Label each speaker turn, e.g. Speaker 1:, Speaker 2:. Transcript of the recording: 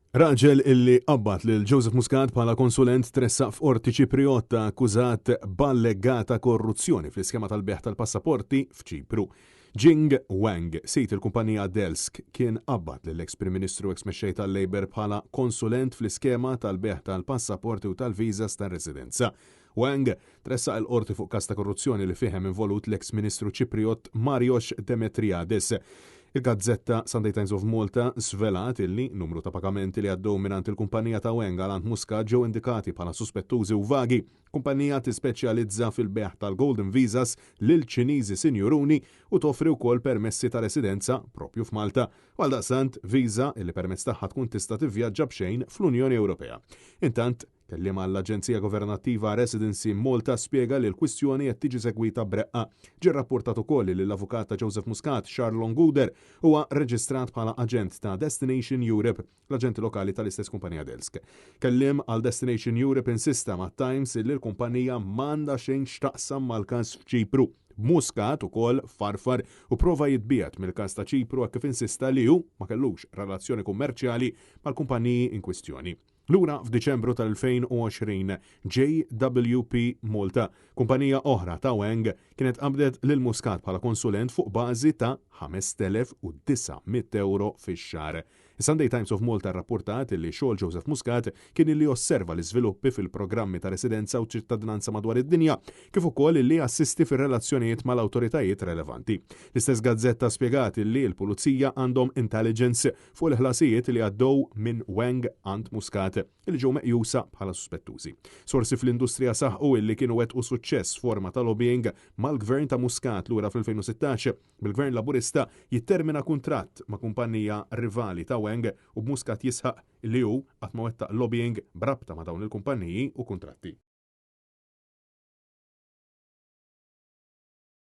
Speaker 1: Raġel illi qabbad lil Joseph Muscat bħala konsulent tressaq f'Qorti Ċipriotta akkużat b'allegata korruzzjoni fl-iskema tal-bejgħ tal-passaporti f'Ċipru. Jing Wang, sid il-kumpanija Delsk, kien qabbad lill-eks Prim Ministru u eks Mexxej tal-Labour bħala konsulent fl-iskema tal-bejgħ tal-passaporti u tal-visas ta' residenza. Wang tressaq il-Qorti fuq każ ta' korruzzjoni li fih hemm involut l-eks Ministru Ċipriott Marios Demetriades. Il-gazzetta Sunday Times of Malta żvelat illi numru ta' pagamenti li għaddew mingħand il-kumpanija ta' Wang għal għand Muscat ġew indikati bħala suspettużi u vagi. Kumpanija tispeċjalizza fil-bejgħ tal-Golden Visas lil Ċiniżi sinjuruni u toffri wkoll permessi ta' residenza proprju f'Malta u għaldaqstant viża illi permezz tagħha tkun tista' tivvjaġġa b'xejn fl-Unjoni Ewropea. Intant, Kelliem għall-aġenzija governattiva Residency Malta spjega li l-kwistjoni qed tiġi segwita b'reqqa. Ġie rrappurtat ukoll li l-avukat ta' Joseph Muscat, Charlon Gouder, huwa reġistrat bħala aġent ta' Destination Europe, l-aġenti lokali tal-istess kumpanija Delsk. Kelliem għal Destination Europe insista mat-Times li l-kumpanija m'għandha xejn x'taqsam mal-każ f'Ċipru. Muscat ukoll farfar u prova jitbiegħed mill-każ ta' Ċipru hekk kif insista li hu ma kellux relazzjoni kummerċjali mal-kumpaniji inkwistjoni. Lura f'Diċembru tal-2020, JWP Malta, kumpanija oħra ta' Wang, kienet qabdet lil Muscat bħala konsulent fuq bażi ta' 5,900 ewro fix-xahar. Is-Sunday Times of Malta rrappurtat li xogħol Joseph Muscat kien li josserva l-iżviluppi fil-programmi ta' residenza u ċittadinanza madwar id-dinja, kif ukoll li jassisti fir-relazzjonijiet mal-awtoritajiet relevanti. L-istess gazzetta spjegat li l-pulizija għandhom intelligence fuq il-ħlasijiet li għaddew minn Wang għand Muscat, li ġew meqjusa bħala suspettużi. Sorsi fl-industrija saħqu illi kienu wettqu suċċess forma ta' lobbying mal-Gvern ta' Muscat lura fl-2016, bil-Gvern Laburista jittermina kuntratt ma' kumpanija rivali ta' Wang u b'Muscat jisħaq illi hu qatt ma wettaq lobbying b'rabta ma' dawn il-kumpaniji u kuntratti.